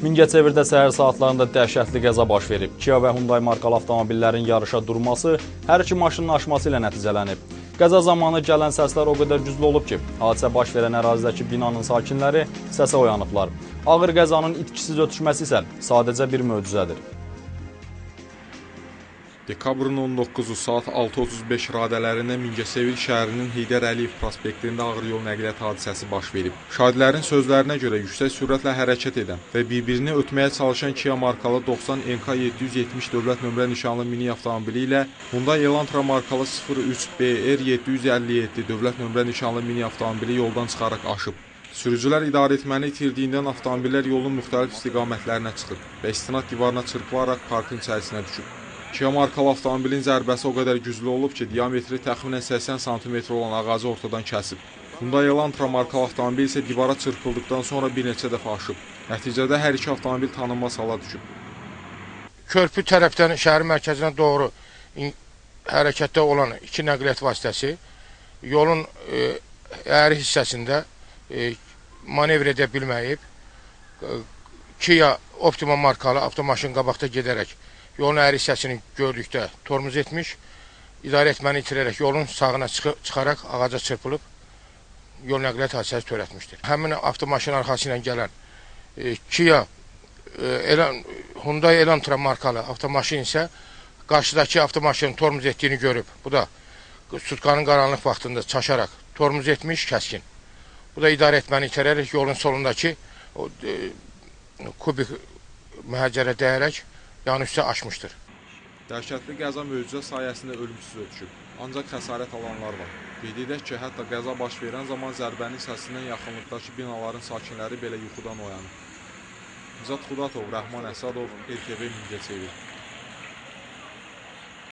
Mingəçevirdə səhər saatlarında dəhşətli qəza baş verib. Kia və Hyundai markalı avtomobillərin yarışa durması hər iki maşının aşması ilə nəticələnib. Qəza zamanı gələn səslər o qədər güclü olub ki, hadisə baş verən ərazidəki binanın sakinləri səsə oyanıblar. Ağır qəzanın itkisiz ötüşməsi isə sadəcə bir möcüzədir. Dekabrın 19-u saat 6:35 radələrində Mingəçevir şəhərinin Heydər Əliyev prospektində ağır yol nəqliyyat hadisəsi baş verib. Şahidlərin sözlərinə görə yüksək sürətlə hərəkət edən və bir-birini ötməyə çalışan Kia markalı 90 NK 770 dövlət nömrə nişanlı mini avtomobili ilə Hyundai Elantra markalı 03 BR 757 dövlət nömrə nişanlı mini avtomobili yoldan çıxaraq aşıb. Sürücülər idarəetməni itirdiyindən avtomobillər yolun müxtəlif istiqamətlərinə çıxıb və istinad divarına çırpılaraq parkın içərisinə düşüb. Kia markalı avtomobilin zərbəsi o qədər güclü olub ki, diametri təxminən 80 sm olan ağacı ortadan kəsib. Hyundai Elantra markalı avtomobil isə divara çırpıldıqdan sonra bir neçə dəfə aşıb. Nəticədə hər iki avtomobil tanınmaz hala düşüb. Körpü tərəfdən şəhərin mərkəzinə doğru hərəkətdə olan iki nəqliyyat vasitəsi yolun əyri hissəsində manevr edə bilməyib, Kia Optima markalı avtomaşın qabaqda gedərək yolun əyri hissəsini gördükdə tormuz etmiş, idarə etməni itirərək yolun sağına çıxaraq ağaca çırpılıb yol nəqliyyat hadisəsi törətmişdir. Həmin avtomaşın arxası ilə gələn Kia Hyundai Elantra markalı avtomaşın isə qarşıdakı avtomaşının tormuz etdiyini görüb. Bu da sutkanın qaranlıq vaxtında çaşaraq tormuz etmiş kəskin. Bu da idarə etməni itirərək yolun solundakı kubik məhəccərə dəyərək yan üstə aşmışdır. Dəhşətli qəza möcüzə sayəsində ölümsüz ötüşüb. Ancaq xəsarət alanlar var. Qeyd edək ki, hətta qəza baş verən zaman zərbənin səsindən yaxınlıqdakı binaların sakinləri belə yuxudan oyanıb. Nicat Xudatov, Rəhman Əsədov, RTV Mingəçevir.